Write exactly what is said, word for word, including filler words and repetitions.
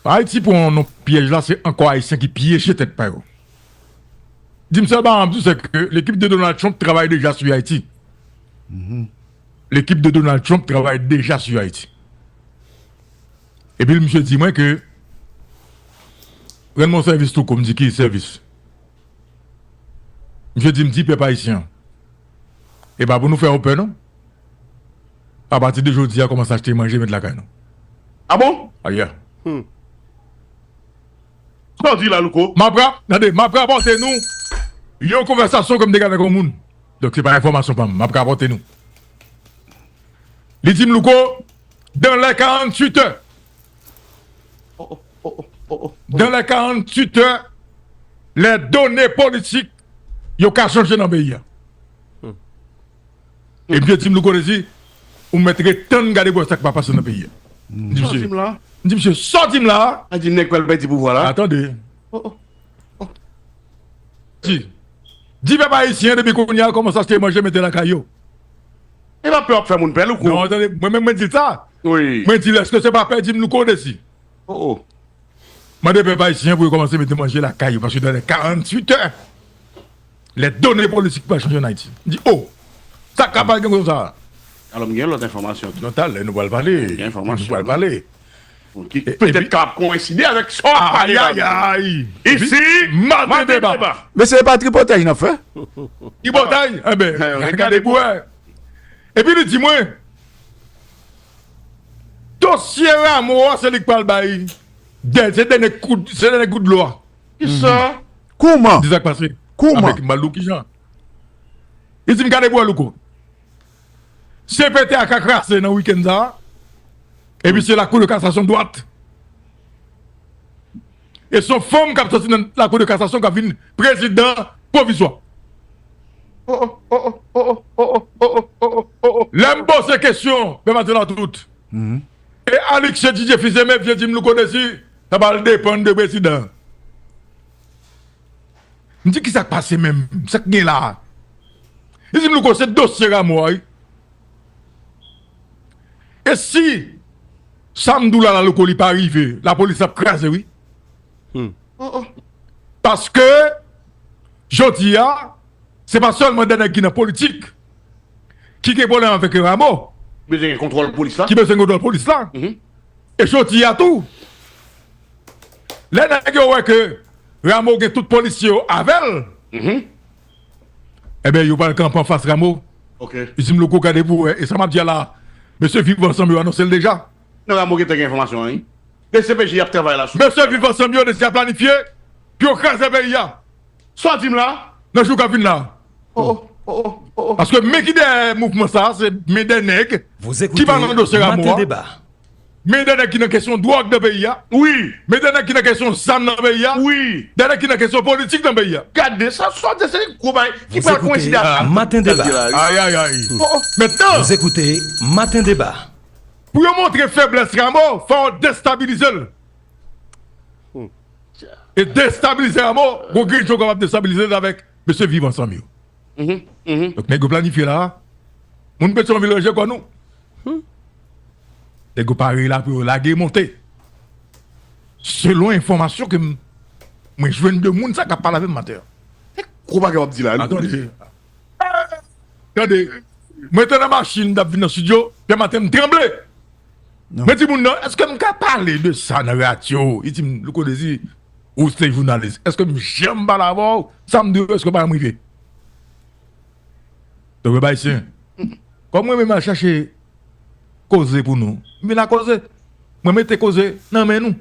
Ayiti pran yon pyèj la, se ankò Ayisyen ki pyeje tèt pa yo. Di m sèl bagay m ap di w, se ke l'équipe de Donald Trump travay deja sou Ayiti. L'équipe de Donald Trump travay deja sou Ayiti. Epi misye di mwen ke, rann mwen sèvis tou kou, m di ki sèvis? Misye di m di pèp ayisyen an. E pa pou nou fè yo pè non. Apati de jodi a, kòmanse achte manje, met lakay nou. Ah bon? Ah yeah. Sa w di la, Louko? M ap ra-, tande, m ap rapòte nou yon konvèsasyon ke m te gen avèk yon moun. Donk, se pa enfòmasyon pa m. M ap rapòte nou. Li di m, Louko, dans les quarante-huit heures, dans les quarante-huit heures, les données politiques, yo ka chanje nan peyi a. E misye di m, Louko Dezi, ou mèt ret tann gade pou wè sa k ap pase nan peyi a. M di Sa w di misye, m la? m di misye, sa w di m la? A di nèg pral pèdi pouvwa la. Atande. Di, di pèp ayisyen depi kounye a kòmanse achte manje mete lakay yo. E pa pè w ap fè moun pè, Louko. Non, tande, mwen menm mwen di l sa. Wi. Mwen di l, èske se pa pè di m Louko Dezi? Oh, oh. Mande pèp ayisyen pou yo kòmanse mete manje lakay yo, paske dans les quarante-huit heures, les données politiques va changer en Haïti. M di, oh, sa ka pa gen konsa. Alò, m gen lòt enfòmasyon tou. Non, talè, nou pral pale. Gen enfòmasyon. Nou pral pale. Ki petèt ka ap koenside avèk sa w ap pale la. Ayayay. Isi, Maten Deba. Deba. Mesye, e pa tripotay n ap fè? Tripotay, enben, Gade gade pou wè. Epi li di mwen, dosye Rameau a, se li k pral bay. Dè-, se dènye kout, se dènye gout dlo a. Kisa? Kouman? Di sa k pase. Kouman? Avèk m ba l di w kijan. Li di m gade pou wè Louko. C P T a ka kraze nan wikenn sa a. Epi se lakou de kasasyon dwat. E se yon fanm k ap soti nan lakou de kasasyon k ap vin prezidan pwovizwa. Oh, oh, oh, oh, oh, oh, oh, oh, oh, oh, oh, oh, oh. Lè m poze kesyon, pèp Maten la tout. E Alix Didier Fils-Aimé vye di m Louko Dezi, sa pral depann de prezidan. M di kisa k pase menm, sa k gen la? Li di m Louko se dosye Rameau a, wi. E si sa m di w la, la Louko, li pa rive, lapolis ap kraze, wi. Paske, jodi a, se pa sèlman de nèg ki nan politik ki gen pwoblèm avèk Rameau, Bezwen gen kontwòl polis la. ki bezwen kontwòl polis la. E jodi a tou, lè nèg yo wè ke Rameau gen tout polisye yo avè l, enben, yo pral kanpe anfas Rameau. Ok. Li di m Louko gade pou wè. E sa m ap di a la, mesye Viv Ansanm yo anonse l deja. Non, Rameau gentan gen enfòmasyon an, wi. D C P J ap travay la sou. Mesye Viv Ansanm yo deja planifye pou yo kraze peyi a. Sa w di m la? Nan jou k ap vin la. Oh, oh, oh, oh, oh. Paske men ki dèyè mouvman sa a, se men de nèg Vous ki pa nan écoutez dosye Rameau Matin a. Débat. Men de nèg ki nan kesyon dwòg nan peyi a. Wi. Men de nèg ki nan kesyon zam nan peyi a. Wi. De nèg ki nan kesyon politik nan peyi a. Gade sa, sa w di se gwo bagay. Ki Vous pral koenside écoutez ak sa. Matin Débat. Ay, ay, ay. Oh, oh. Mentnan, Vous écoutez Matin Débat. pou yo montre feblès Rameau, fò yo destabilize l. E destabilize Rameau, gon grenn jan w kapab destabilize l avèk mesye Viv Ansanm yo. Donk, nèg yo planifye la. Moun Petyonvil, ranje kò nou. Nèg yo pare la pou yo lage monte. Selon enfòmasyon ke m, mwen jwenn de moun sa k ap pale avè m maten an. Gwo bagay w ap di la. Atande. Tande. Mwen te nan machin, m t ap vin nan estidyo, byen maten m tranble. Mwen di moun nan, èske m ka pale de sa nan radyo? Li di m, Louko Dezi, ou se jounalis. Èske m janm pale avè w? Sa m di w, èske w pa janm rive? Donk, pèp ayisyen, kòm mwen menm al chache koze pou nou, m vin ak koze. Mwen mete koze nan men nou.